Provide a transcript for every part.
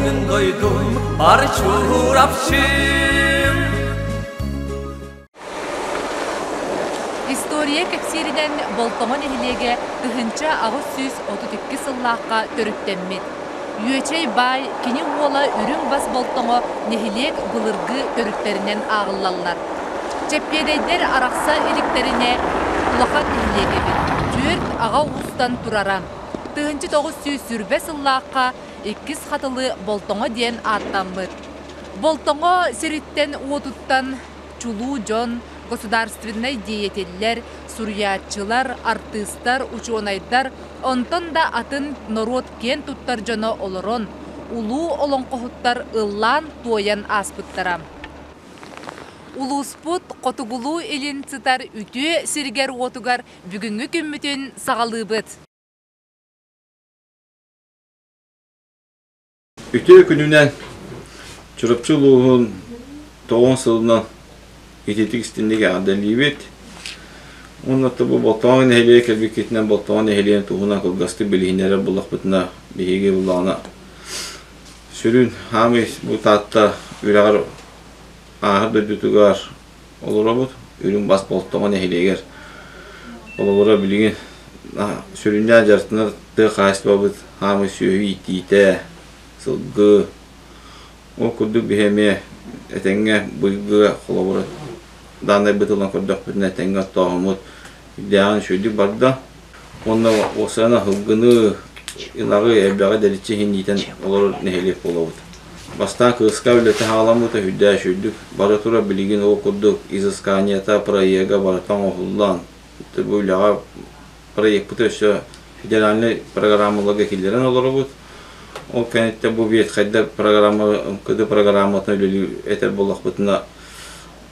Көҥүн дойдум бар Чурапчым. История кэпсииринэн Болтоҥо нэһилиэгэ 1832 сыллаахха төрүттэммит. Үөчэй баай кини уола Үрүҥ Бас Болтоҥо нэһилиэк былыргы төрүттэринэн ааҕыллаллар. Чэппиэдэйдэр арахса иликтэринэ улахан нэһилиэк эбит, түөрт аҕа уустан турара. 1920 сыллаахха иккис Хатылы Болтоҥо диэн ааттаммыт. Болтоҥо сириттэн-уотуттан чулуу дьон, государственнай деятеллэр, суруйааччылар, артыыстар, учуонайдар, онтон да атын норуот киэн туттар дьоно олорон, улуу олоҥхоһуттар ыллаан-туойан ааспыттара. Улууспут хотугулуу-илин сытар үтүө сиригэр-уотугар бүгүҥҥү күммүтүн саҕалыыбыт. Үтүө күнүнэн Чурапчы улууһун тоҕон сылынан ититик истинник эҕэрдэлиибит. Уонна бу Болтоҥо нэһилиэгэ кэлбиккитинэн Болтоҥо нэһилиэгин туһунан кылгастык билиһиннэрэр буллахпытына биһиги буллаҕына сүрүн хаамый бу Таатта үрэҕэр ааһар дойдутугар олоробут. Үрүҥ Бас Болтоҥо нэһилиэгэр олоҕура билигин сүрүннээн дьарыктанар тыа хаһаайыстыбабыт хаамый сүөһү иитиитэ, сылгы. Ол курдук биһи эмиэ этэҥҥэ быйылгыга холобура дааннайбыт ылан көрдөхпүтүнэ этэҥҥэ оттооһуммут үрдээҕин үчүгэйдик барда. Уонна уопсайынан сылгыны, ынаҕы элбэҕи дэличчи иһин иитэн олорор нэһилиэк буолабыт. Бастаан кыыска үлэтэ хаҕаламмыта үрдээх үчүгэйдик бара турар билигин ол курдук изысканиета, проега барыта оҥоһуллан бу үлэҕэ проекпыт өссө федеральнай программаларга киллэрэн олоробут. Ол кэнниттэн бу ветхайдар программа МКД программатын үлэлии этэр буоллахпытына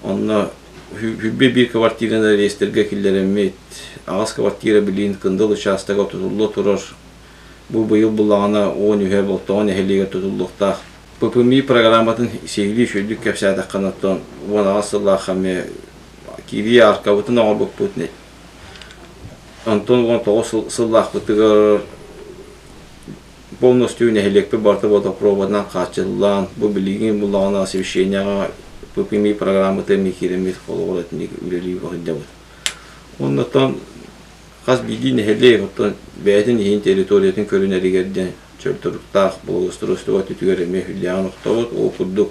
онно Хүлбэ биир квартираны реестргэ киллэрэммит, аҕыс квартира билигин Кындыл учаастага тутулла турар. Бу быйыл буллаҕына 13 Болтоҥо нэһилиэгэр тутуллуохтаах. ППМИ программатын сиһилии үчүгэйдик кэпсээтэххинэ, оттон 18 сыллаахха эмиэ киирии ааркабытын оҥорбуппут. Онтон 19 сыллаахпытыгар полностью нэһилиэкпит барыта водопроводынан хааччыллан, бу билигин буллаҕына освещениеҕа ППМИ программата эмиэ киирэммит холобур итинник үлэлии сылдьабыт. Оннотон хас биирдии нэһилиэк оттон бэйэтин иһин территориятын көрүнэригэр диэн чөл туруктаах благоустройство өттүтүгэр эмиэ сүрдээҕин охтобут. Ол курдук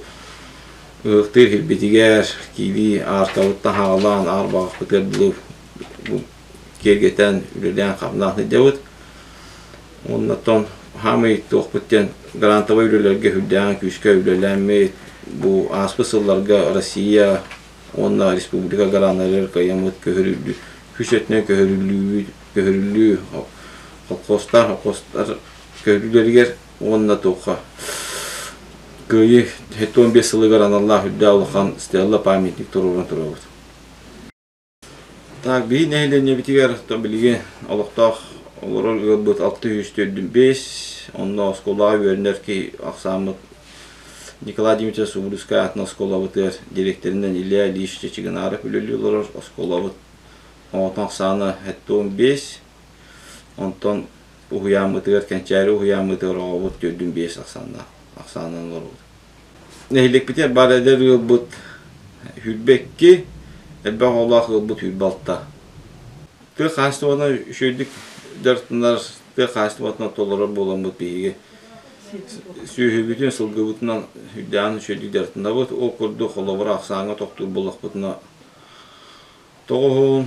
ыһыктыыр сирбитигэр киирии аартабыттан хаалаан аар баҕахпытыгар дылы киэргэтэн үлэлээн-хамнаан сылдьабыт. Оннотон хаамый туохпут диэн грантовай үлэлэргэ сүрдээҕин күүскэ үлэлээммит бу ааспыт сылларга Россия уонна республика граннарыгар кыайаммыт көһөрүллүү күүс өттүнэн көһөрүллүүбүт көһөрүллүү холкуостаах холкуостар көһөрүүлэригэр уонна туохха Кыайыы 75 сылыгар аналлаах үрдээх улахан стелла памятник туруоран турабыт. Так, биһи нэһилиэнньэбитигэр то билигин олохтоох олорор ыалбыт 645, онно оскуолаҕа үөрэнэр киһи ахсааммыт Николай Дмитриевич Субудускай аатынан оскуолабытыгар дириэктэринэн Илья Ильич Чичигинаров үлэлии олорор. Оскуолабыт оҕотун ахсаана 75, онтон уһуйааммытыгар Кэнчээри уһуйааммытыгар оҕобут 45 ахсааннаах ахсаанынан олоробут. Нэһилиэкпитигэр баар эдэр ыалбыт 22, элбэх оҕолоох ыалбыт 26. Тыа хаһаайыстыбатынан үчүгэйдик дьарыктанар, тыа хаһаайыстыбатынан толорор буоламмыт биһиги сүөһүбүтүн, сылгыбытынан үрдээҕин үчүгэйдик дьарыктанабыт. Ол курдук холобура ахсааҥҥа тохтуур буоллахпытына тоҕуһун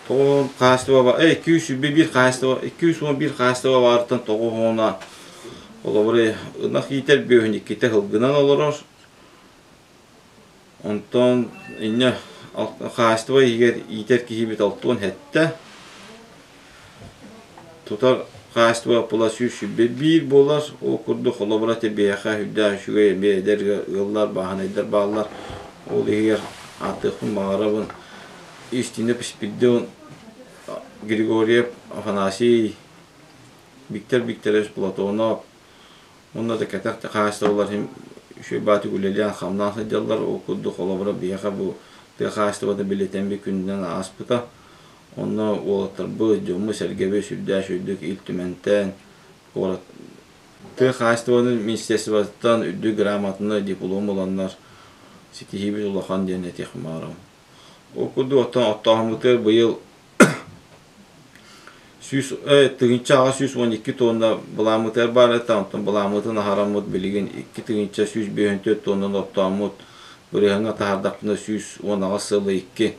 тоҕуһун хаһаайыстыба 201 хаһаайыстыба 211 хаһаайыстыба баарыттан тоҕуһуна холобура ынах иитэр бүөһүн иккитэ сылгынан олорор. Онтон инньэ хаһаайыстыба иһигэр иитэр киһибит 67. Тутар хаһаайыстыба пула 121 буолар. Ол курдук холобура биһиэхэ үрдээх үчүгэй эмиэ эдэр ыаллар, бааһынайдар бааллар. Ол иһигэр ааттыахпын баҕарабын Истина Спиридон Григорьев Афанасий, Виктор Викторович Платонов уонна да кэтэх хаһаайыстыбалар иһин үчүгэй баатык үлэлээн-хамнаан сылдьаллар. Ол курдук холобура биһиэхэ бу тыа хаһаайыстыбата билэтэн күнүнэн ааспыта. Онно уолаттарбыт, дьоммут-сэргэбит сүрдээх үчүгэйдик Ил Түмэнтэн, куорат Тыа хаһаайыстыбатын министерствотыттан үрдүк грамотаны, диплом ыланнар ситиһиибит улахан диэн этиэхпин баҕарабын. Ол курдук оттон оттооһуммутугар быйыл 1812 тонна былааммытыгар баар этэ, онтон былааммытын аһараммыт билигин 2154 тоннаны оттооммут, бырыһыаҥҥа таһаардахпына 118 сыла 2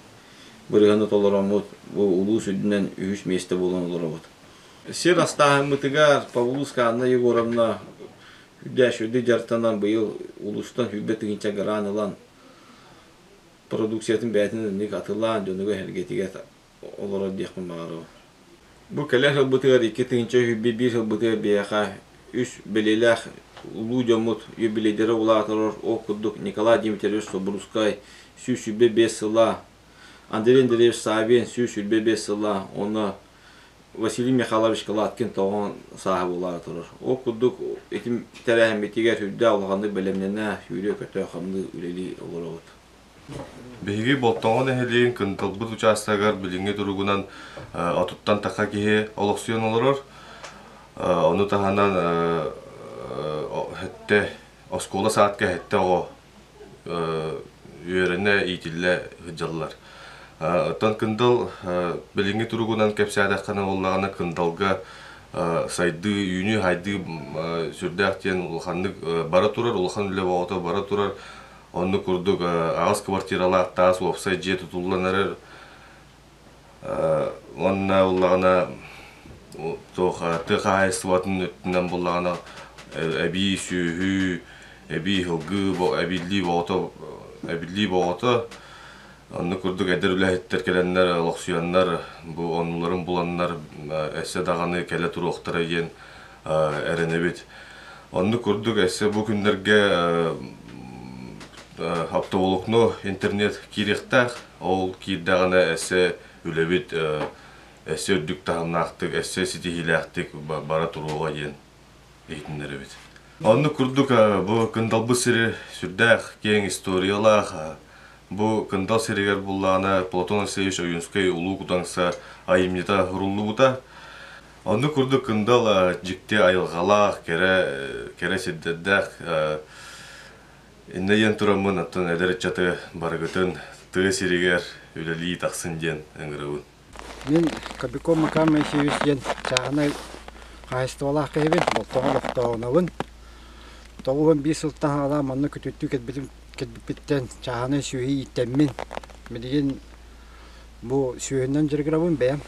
бырыһыаны толороммут, бу улуус үрдүнэн үһүс миэстэ буолан олоробут. Сир астааһыммытыгар Павловская Анна Егоровна үрдээшүрдүк дьарыктанан быйыл улуустан 120 тыһыынча гран ылан продукциятын бэйэтин инник атылаан дьонугар-сэргэтигэр олорор диэхпин баҕарабын. Бу кэлэр сылбытыгар 2021 сылбытыгар биһиэхэ үс бэлиэлээх улуу дьоммут юбилейдара улаатар ол курдук Николай Дмитриевич Собурускай 125 сыла, Андрей Андреевич Савин 125 сыла уонна Василий Михайлович Калаткин тоҕон сааһа буолаары турар. Ол курдук ити тэрээһиммитигэр үрдээх улаханнык бэлэмнэнэ, сүүрэ-көтө, хамныы үлэлии олоробут. Биһиги Болтоҥо нэһилиэгин Кынталбыт учаастагар билиҥҥи туругунан отуттан тахса киһи олохсуйан олорор. Ону таһынан сэттэ оскуола саадка сэттэ оҕо үөрэнэ, иитиллэ сылдьаллар. Оттон Кындал билиҥҥи туругунан кэпсээтэххинэ буоллаҕына Кындалга сайдыы, үүнүү-сайдыы сүрдээх диэн улаханнык бара турар, улахан үлэ бөҕөтө бара турар. Оннук курдук аҕыс квартиралаах таас уопсай дьиэ тутуллан эрэр. Уонна буллаҕына туох тыа хаһаайыстыбатын өттүнэн буллаҕына эбии сүөһү, эбии сылгы, эбиллии боҕото, эбиллии боҕото. Оннук курдук эдэр үлэһиттэр кэлэннэр, олохсуйаннар, бу оннуларын буланнар өссө даҕаны кэлэ туруохтара диэн эрэнэбит. Оннук курдук өссө бу күннэргэ оптоволокно интернет киириэхтээх. Ол киирдэҕинэ өссө үлэбит өссө үрдүк таһымнаахтык, өссө ситиһиилээхтик бара туруоҕа диэн иһитиннэрэбит. Оннук курдук бу Кындалбыт сири сүрдээх киэҥ историялаах, бу Кындал сиригэр буллаҕына Платон Алексеевич Ойуунскай Улуу Кудаҥса айымньыта суруллубута. Оннук курдук Кындал дьикти айылҕалаах, кэрэ, кэрэ сирдэрдээх иннэ диэн тураммын оттон эдэр ыччаты барыгытын тыа сиригэр үлэлии тахсын диэн ыҥырабын. Мин Кобяков Макар Моисеевич диэн чааһынай хаһаайыстыбалаах киһибин, Болтоҥо олохтооҕунабын. 95 сылтан саҕалаан манна күтүттүү кэлбитим кэлбиппиттэн чааһынай сүөһү ииттэммин, билигин бу сүөһүнэн дьарыгырабын бэйэм.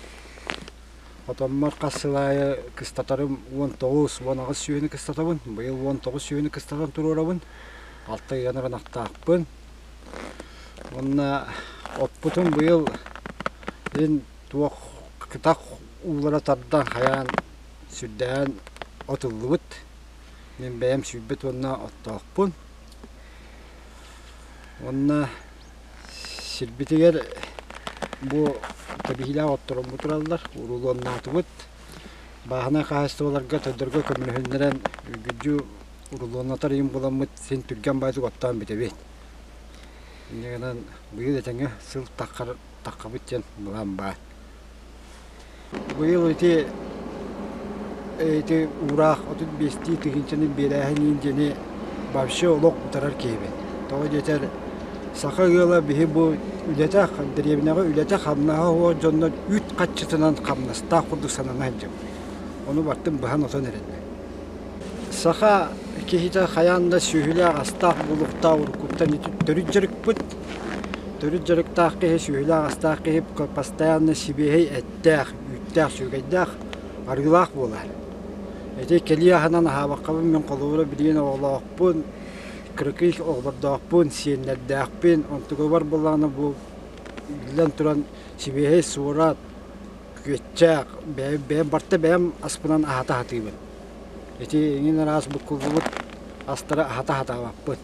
Хотоммор хас сыл аайы кыстатарым 19, 18 сүөһүнү кыстатабын. Быйыл 19 сүөһүнү кыстатан туруорабын. Алта ыйанар ынахтаахпын. Уонна оппутун быйыл ин туох кытах уулара тардан хайаан сүрдээн от ыллыбыт. Мин бэйэм сүүрбэт уонна оттоохпун. Уонна сирбитигэр бу кэбиһиилээх отторуммут тураллар, урулуоннаатыбыт. Бааһынай хаһаайыстыбаларга төрдөргө көмөлөһүннэрэн үргүлдьү урулуоннатар ыйым буламмыт син түргэн баайдык оттоон бүтэбит. Инньэ гынан быйыл этэҥҥэ сыл таххар таххабыт диэн былаан баар. Быйыл ити ити уураах 35 тыһыынчаны биэрээһин диэни вообще олох утарар киһибин. Тоҕо диэтэр саха ыала биһи бу үлэтэ дэриэбинэҕэ үлэтэ хамнаһа суох дьоннор үүт хаччытынан хамнастаах курдук санана сылдьабыт. Ону бартын быһан отон эрэллэр. Саха киһитэ хайаан да сүөһүлээх астаах буолуохтаах уруккуттан ити төрүт дьарыкпыт. Төрүт дьарыктаах киһи, сүөһүлээх астаах киһи постоянно сибиэһэй эттээх, үүттээх, сүөгэйдээх, арыылаах буолар. Ити кэлии аһынан аһаабаккабын мин холобура билигин оҕолоохпун, кыракый оҕолордоохпун, сиэннэрдээхпин, онтугабар буоллаҕына бу биллэн туран сибиэһэй суорат, күөччээх, бэйэм барыта бэйэм аспынан аһата сатыыбын. Ити эҥин араас буккуллубут астары аһата сатаабаппын.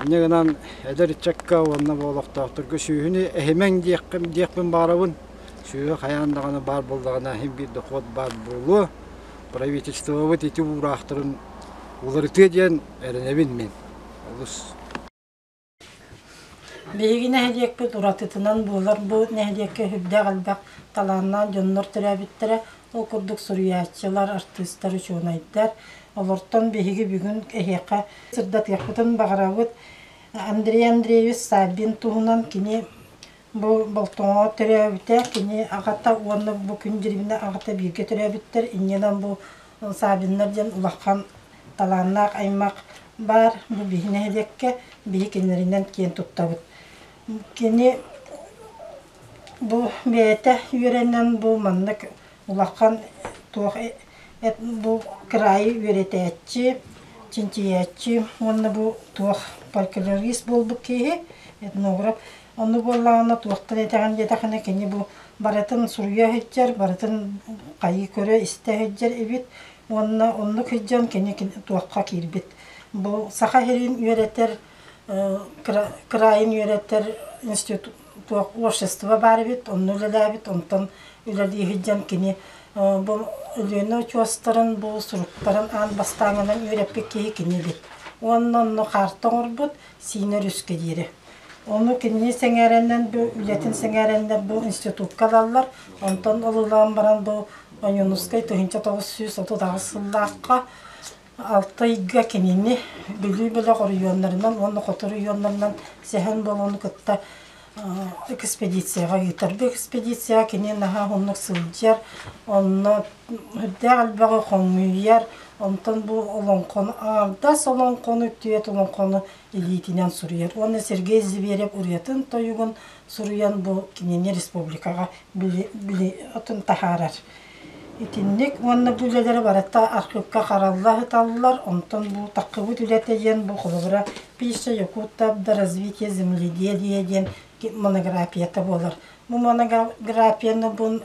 Инньэ гынан эдэр ыччакка уонна бу олохтоохторго сүөһүнү эһимэҥ диэххин диэхпин баҕарабын. Сүөһү хайаан даҕаны баар буоллаҕына иһин биир дохуот баар буолуо. Правительствобыт ити уураахтарын уларытыа диэн эрэнэбин мин. Олус. Биһиги нэһилиэкпит уратытынан буолар бу нэһилиэккэ сүрдээх элбэх талааннаах дьоннор төрөөбүттэрэ. Ол курдук суруйааччылар, артыыстар, учуонайдар. Олортон биһиги бүгүн эһиэхэ сырдатыахпытын баҕарабыт. Андрей Андреевич Саввин туһунан кини бу Болтоҥоҕо төрөөбүтэ, кини аҕата уонна бу күн Дьирибинэ аҕата бииргэ төрөөбүттэр. Инньэнэн бу Саввиннар диэн улахан талааннаах аймах баар бу биһи нэһилиэккэ, биһи кинилэринэн киэн туттабыт. Кини бу бэйэтэ үөрэнэн бу маннык улахан туох бу кыраайы үөрэтээччи, чинчийээччи уонна бу туох фольклорист буолбут киһи, этнограф. Онну буоллаҕына туохтан этэҕин диэтэххинэ кини бу барытын суруйа сылдьар, барытын хайыы көрө истэ сылдьар эбит уонна оннук сылдьан кини туохха киирбит. Бу Саха сирин үөрэтэр кыраайын үөрэтэр институт туох общество баар эбит, онно үлэлээбит, онтон үлэлии сылдьан кини бу Өлүөнэ очуостарын, бу суруктарын аан бастааҥынан үөрэппит киһи кини эбит. Уонна онно хаарта оҥорбут Сиинэ өрүскэ диэри. Ону кинини сэҥээрэннэн бу үлэтин сэҥээрэннэр бу институкка ылаллар. Онтон ылыллан баран бу Ойуунускай 1938 сыллаахха алта ыйга кинини Бүлүү бөлөх оройуоннарынан уонна хоту оройуоннарынан сэһэн буолууну кытта экспедицияҕа ыытар. Бу экспедицияҕа кини наһаа уһуннук сылдьар, онно үрдээх элбэҕи хомуйар, онтон бу олоҥхону аҥардас олоҥхону, түөрт олоҥхону илиитинэн суруйар. Уонна Сергей Зверев ырыатын-тойугун суруйан бу кинини республикаҕа били, таһаарар. Итинник уонна бу үлэлэри барыта архыыпка харалла сыталлар. Онтон бу таххыбыт үлэтэ диэн бу холобура «Пища якутов до развития земледелия» диэн монографията буолар. Бу монографияны бу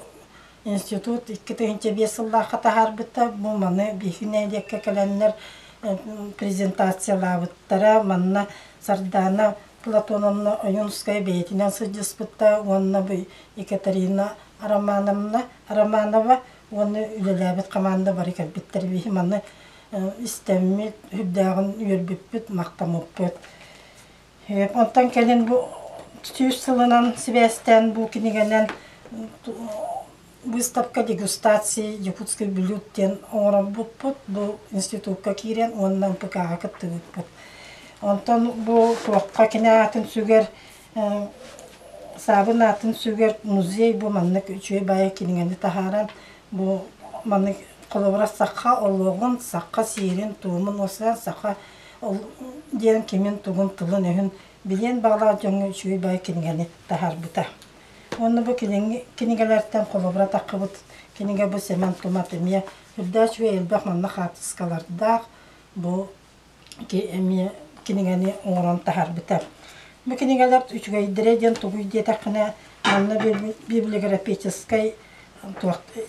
институт 2005 сыллаахха таһаарбыта. Бу маны биһиги нэһилиэккэ кэлэннэр презентациялаабыттара. Манна Сардаана Платоновна Ойуунускай бэйэтинэн сылдьыспыта уонна бу Екатерина Романовна Романова уонна үлэлээбит хамаанда бары кэлбиттэр. Биһи маны истэммит, үрдээҕин үөрбүппүт, махтаммыппыт. Онтон кэлин бу 100 сылынан сибээстээн бу кинигэнэн выставка дегустации якутских блюд диэн оҥорорбуппут. Бу институкка киирэн уонна МПК-ҕа кыттыбыппыт. Онтон бу туохха кини аатын сүгэр Саабын аатын сүгэр музей бу маннык үчүгэй баайы кинигэни таһааран бу маннык холобура саха олоҕун, саха сиэрин-туомун уосуйан саха диэн кимин-тугун тылын-өһүн билиэн баҕалаах дьоҥҥо үчүгэй баайы кинигэни таһаарбыта. Уонна бу кинигэлэртэн холобура таххыбыт кинигэ бу Сэмэн Тумат эмиэ үрдээх үчүгэй элбэх манна хаартыскалардаах бу эмиэ кинигэни оҥорон таһаарбыта. Бу кинигэлэр үчүгэйдэрэ диэн тугуй диэтэххинэ, манна библиографическай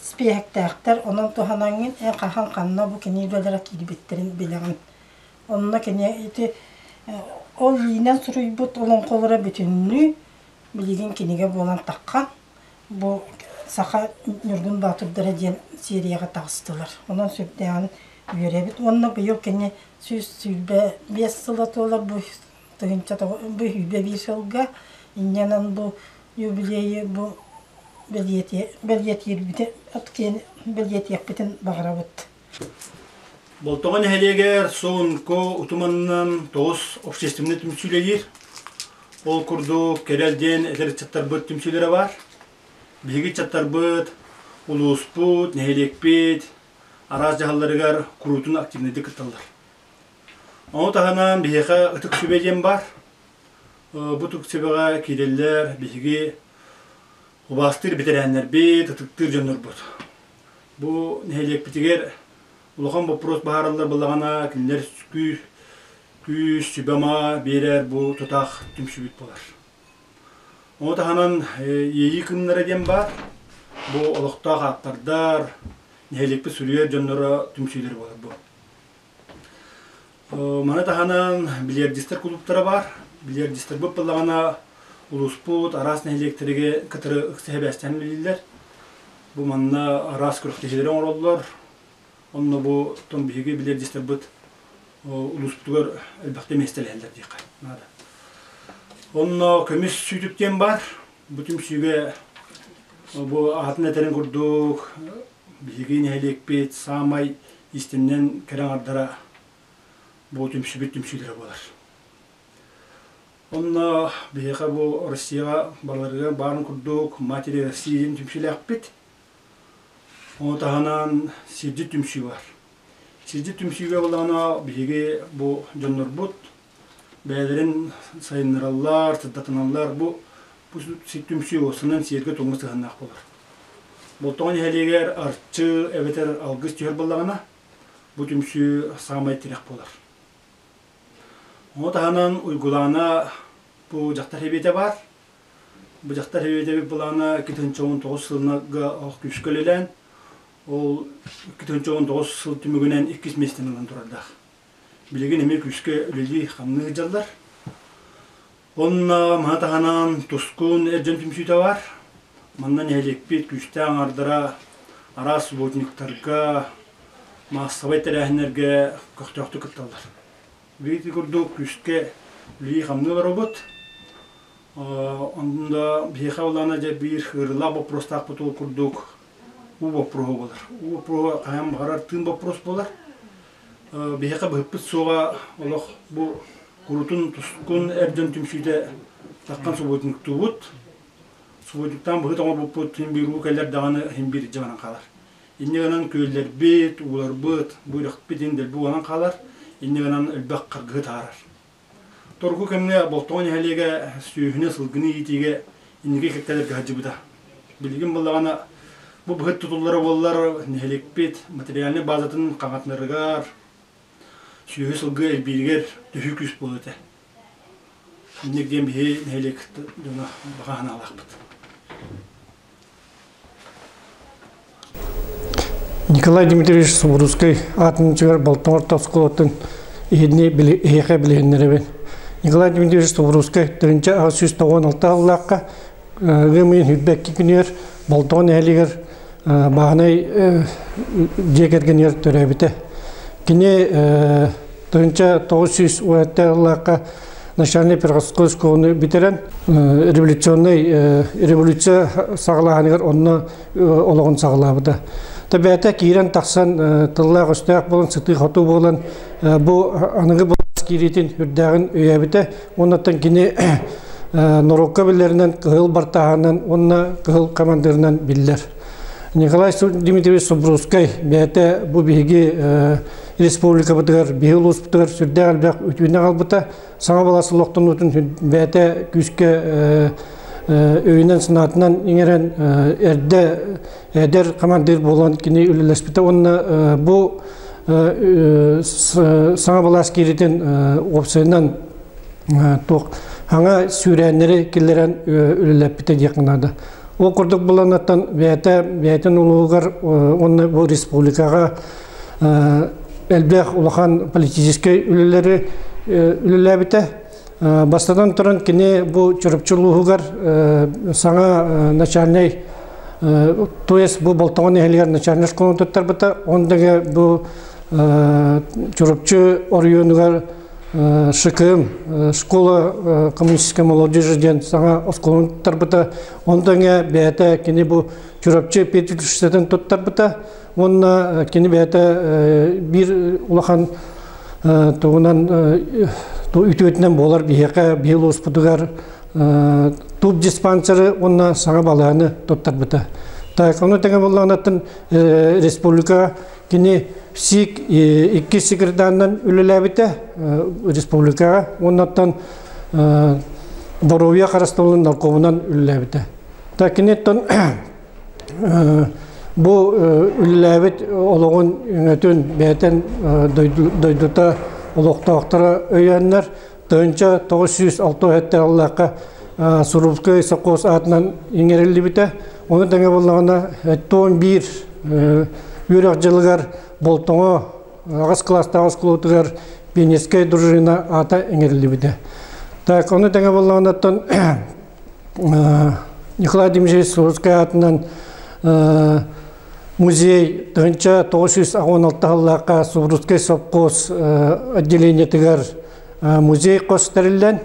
испииһэктээхтэр, онон туһанаҥҥын эн хаһан ханна бу кинигэлэрэ киирбиттэрин билэҕин. Онно кини ити ол илиинэн суруйбут олоҥхолоро бүтүннүү билигин кинигэ буолан таххан бу Саха Ньургун Боотурдара диэн серияҕа таҕыстылар. Онон сүрдээҕин үөрэбит. Уонна быйыл кини 125 сыла туолар бу тыһыынча бу 101 сылга инньэнэн бу юбилейы бу бэлиэтиирбитин бэлиэтиэхпитин баҕарабыт. Болтоҕо нэһилиэгэр Сонко утуманынан тоҕус общественнай түмсүү үлэлиир. Ол курдук Кэрэл диэн эдэр ыччаттарбыт түмсүүлэрэ баар. Биһиги ыччаттарбыт, улууспут, нэһилиэкпит араас дьаһалларыгар куруутун активнайдык кытталлар. Ону таһынан биһиэхэ Ытык Сүбэ диэн баар. Бу Ытык Сүбэҕэ киирэллэр биһиги убаастыыр бэтэрээннэрбит, ытыктыыр дьоннорбут. Бу нэһилиэкпитигэр улахан боппуруос баһаараллар буоллаҕына, кинилэр күүс, сүбэ-ама биэрэр бу тутаах түмсүүбүт буолар. Ону таһынан Иэйии кыымнара диэн баар. Бу олохтоох ааптардар, нэһилиэкпит суруйар дьонноро түмсүүлэр буолар бу. Маны таһынан бильярдистар кулууптара баар. Бильярдистарбыт буоллаҕына улууспут араас нэһилиэктэригэр кытары ыкса сибээстээн үлэлииллэр. Бу манна араас күрэхтэһиилэри оҥороллор. Онно бу оттон биһиги бильярдистарбыт улууспутугар элбэхтэ миэстэлэһэллэр диэххэ наада. Онно көмүс сүүтүк диэн баар. Бу түмсүүгэ бу аатын этэрин курдук биһиги нэһилиэкпит саамай истиннэн кэрэ аҥардара бу түмсүбүт түмсүүлэрэ буолар. Онно биһиэхэ бу Россияҕа барыларыгар баарын курдук Матери России диэн түмсүүлээхпит. Ону таһынан сирдьит түмсүү бар. Сирдьит түмсүүгэ буоллаҕына биһиги бу дьоннорбут бэйэлэрин сайыннараллар, сырдатыналлар. Бу бу түмсүү уопсанан сиэргэ-туомҥа сыһыаннаах буолар. Болтоҥо нэһилиэгэр арчы эбэтэр алгыс түһэр буоллаҕына, бу түмсүү саамай тирэх буолар. Ону таһынан Уйгулаана бу дьахтар сэбиэтэ баар. Бу дьахтар сэбиэтэ былаана 2019 сылга күүскэ үлэлээн, ол 2019 сыл түмүгүнэн иккис миэстэни ылан турардаах. Билигин эмиэ күүскэ үлэлии-хамныы сылдьаллар. Онно маны таһынан Тускун эр дьон түмсүүтэ баар. Манна нэһилиэкпит күүстээх аҥаардара араас субботниктарга, маассабай тэрээһиннэргэ көхтөөхтүк кытталлар. Биир курдук күүскэ үлэлии-хамныы олоробут. Онно биһиэхэ улаана дьэ биир ыарыылаах боппуруостаахпыт ол курдук уу боппуруоһа буолар. Уу боппуруоһа хаһан баҕарар тыын боппуруос буолар. Биһиэхэ быһыппыт суоҕа олох бу курутун тускун эр дьон түмсүүтэ таххан субботниктуубут. Субботниктаан быһыт оҥорбуппут син биир уу кэлэр даҕаны син биир илдьэ баран хаалар. Инньэ гынан күөллэрбит, ууларбыт, бу үрэхпит иһин дэлби ууланан хаалар, инньэ гынан элбэх харгыһы таһаарар. Торгу кэмҥэ Болтоҥо нэһилиэгэ сүөһүнү, сылгыны иитиигэ инники кэккэлэргэ сылдьыбыта. Билигин буоллаҕына бу быһыт тутуллара буоллар нэһилиэкпит материальнай базатын хаҥатынарыгар, сүөһү-сылгы элбииригэр төһүү күүс буолуо этэ. Инник диэн биһи нэһилиэк дьоно баҕа санаалаахпыт. Николай Дмитриевич Субурускай аатын Болтоҥ орто оскуолатын иһини эһиэхэ билиһиннэрэбин. Николай Дмитриевич Субурускай 1896 сыллаахха ыам ыйын 22 күнүгэр Болтоҥо нэһилиэгэр бааһынай дьиэ кэргэнигэр төрөөбүтэ. Кини 1917 сыллаахха начальный пирогорской школаны бүтэрэн революционный революция саҕалааһыныгар онно олоҕун саҕалаабыта. Тэбээтэ киирэн тахсан тыллаах өстөөх буолан сытыы-хотуу буолан бу аныгы былаас киириитин үрдээҕин өйөөбүтэ. Оннуттан кини норуокка биллэринэн кыһыл бартааһынан уонна кыһыл командирынан биллэр. Николай Дмитриевич Субрусскай бэйэтэ бу биһиги республикабытыгар, биһи улууспутугар сүрдээх элбэх үтүөнү аҕалбыта. Саҥа былаас олохтонуутун бэйэтэ күүскэ өйүнэн-санаатынан иҥэрэн эрдэ эдэр командир буолан кини үлэлэспитэ уонна бу саҥа былаас кииритин уопсайынан туох хаҥа сүүрээннэри киллэрэн үлэлэппитэ диэххэ наада. Ол курдук буланаттан бэйэтэ бэйэтин улууһугар уонна бу республикаҕа элбэх улахан политическай үлэлэри үлэлээбитэ. Бастатан туран кини бу Чурапчы улууһугар саҥа начальнай то есть бу Болтоҥо нэһилиэгэр начальнай школаны туттарбыта. Он бу Чурапчы оройуонугар ШКМ, школа коммунистической молодежи диэн саҥа оскуоланы туттарбыта. Онтон бэйэтэ кини бу Чурапчы педучилищетын туттарбыта. Уонна кини бэйэтэ биир улахан тугунан үтүөтүнэн буолар биһиэхэ биһи улууспутугар туб диспансеры уонна саҥа балыыһаны туттарбыта. Так, ону тэҥэ буоллаҕынаттан республика кини СИК иккис секретарынан үлэлээбитэ республикаҕа уоннаттан доруобуйа харыстабылын наркомунан үлэлээбитэ. Так, киниттэн Бу үлэлээбит олоҕун өҥөтүн бэйэтин дойдута олохтоохторо өйөөннөр 1967 сыллаахха Сурубскай сопхуос аатынан иҥэриллибитэ. Ону тэҥэ буоллаҕына 71 үөрэх дьылыгар Болтоҥо аҕыс кылаастаах оскуолатыгар пионерскай дружина аата иҥэриллибитэ. Так, ону тэҥэ буоллаҕына Николай Дмитриевич Сурскай аатынан музей 1916сыллаахха Субрутскай сопхуос отделениетыгар музей хос тэриллэн,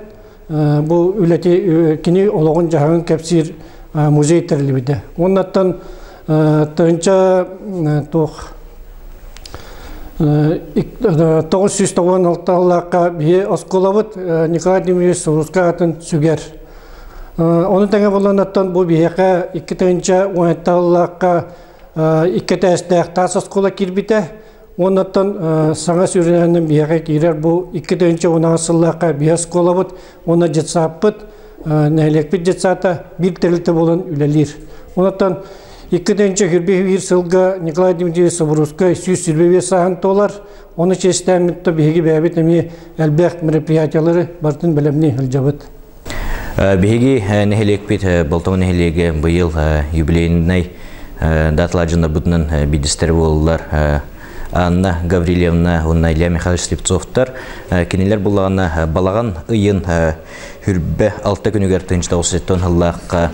бу үлэти кини олоҕун дьаһаҕын кэпсиир музей тэриллибитэ. Оннаттан тыһыынча туох 996 сыллаахха биһи оскуолабыт Николай Дмитриевич Субурускай аатын сүгэр. Ону тэҥэ буоланаттан бу биһиэхэ 2017 сыллаахха икки этээстээх таас оскуола киирбитэ. Оннаттан саҥа сүүрэнэн биһиэхэ киирэр бу 2010 сыллаахха биһи оскуолабыт уонна детсааппыт, нэһилиэкпит детсаата биир тэрилтэ буолан үлэлиир. Оннаттан 2021 сылга Николай Дмитриевич Собурускай 125 сааһын туолар. Ону чиэстээммит биһиги бэйэбит эмиэ элбэх мероприятиялары барытын бэлэмнии сылдьабыт. Биһиги нэһилиэкпит Болтоҥо нэһилиэгэ быйыл юбилейнай даталар дьоннорбутунан биирдэстэрэ буоллулар. Анна Гаврильевна уонна Илья Михайлович Слепцовтар кинилэр буллаҕына балаҕан ыйын хүрбэ алта күнүгэр 1970 сыллаахха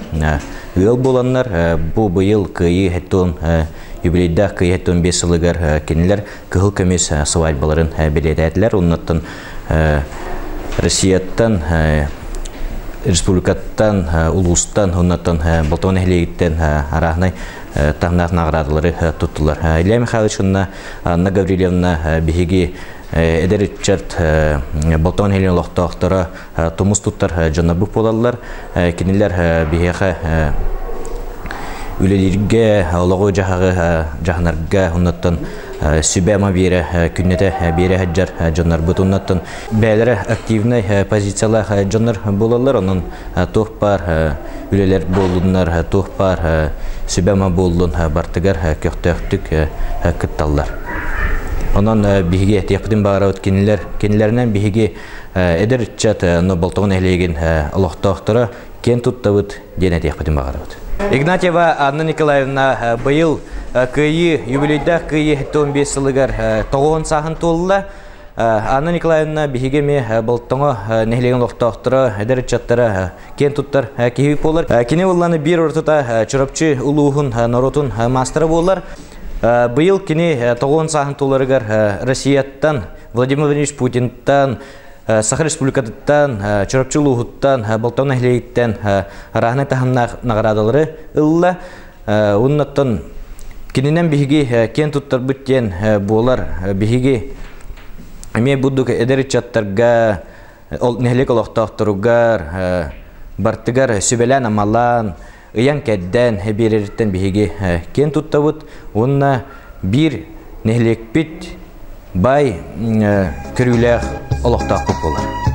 ыал буоланнар бу быйыл Кыайыы хеттон юбилейдаах Кыайыы хеттон 5 сылыгар кинилэр кыһыл көмүс свадьбаларын бэлиэтээтилэр. Оннуттан Россияттан, республикаттан, улуустан, оннуттан Болтоҥо нэһилиэгиттэн арааһынай таһымнаах наҕараадалары туттулар. Илья Михайлович уонна Анна Гаврильевна биһиги эдэр ыччат Болтоҥо нэһилиэгин олохтоохторо тумус туттар дьоннорбут буолаллар. Кинилэр биһиэхэ үлэлииргэ, олоҕу дьаһаҕы дьаһанарга, оннуттан сүбэ-ама биэрэ, күннэтэ биэрэ сылдьар дьоннорбут. Оннуттан бэйэлэрэ активнай позициялаах дьоннор буолаллар. Онон туох баар үлэлэр буоллуннар, туох баар сүбэ-ама буоллун бартыгар көхтөөхтүк кытталлар. Онон биһиги этиэхпитин баҕарабыт кинилэр кинилэринэн биһиги эдэр ыччат Болтоҥо нэһилиэгин олохтоохторо киэн туттабыт диэн этиэхпитин баҕарабыт. Игнатьева Анна Николаевна быйыл Кыайыы юбилейдаах Кыайыы 75 сылыгар 90 сааһын туолла. Анна Николаевна биһиги эмиэ Болтоҥо нэһилиэгин олохтоохторо, эдэр ыччаттара киэн туттар киһи буолар. Кини буолланы биир ортота Чурапчы улууһун норуотун маастара буолар. Быйыл кини 90 сааһын туоларыгар Россияттан Владимир Владимирович Путинтан, Саха Республикатыттан, Чурапчы улууһуттан, Болтоҥо нэһилиэгиттэн арааһынай таһымнаах наҕараадалары ылла. Оннуттан кининэн биһиги киэн туттарбыт диэн буолар. Биһиги эмиэ бурдук эдэр ыччаттарга, нэһилиэк олохтоохторугар бартыгар сүбэлээн-амалаан, ыйан-кэрдэн биэрэриттэн биһиги киэн туттабыт уонна биир нэһилиэкпит баай көрүүлээх олохтоохпут буолар.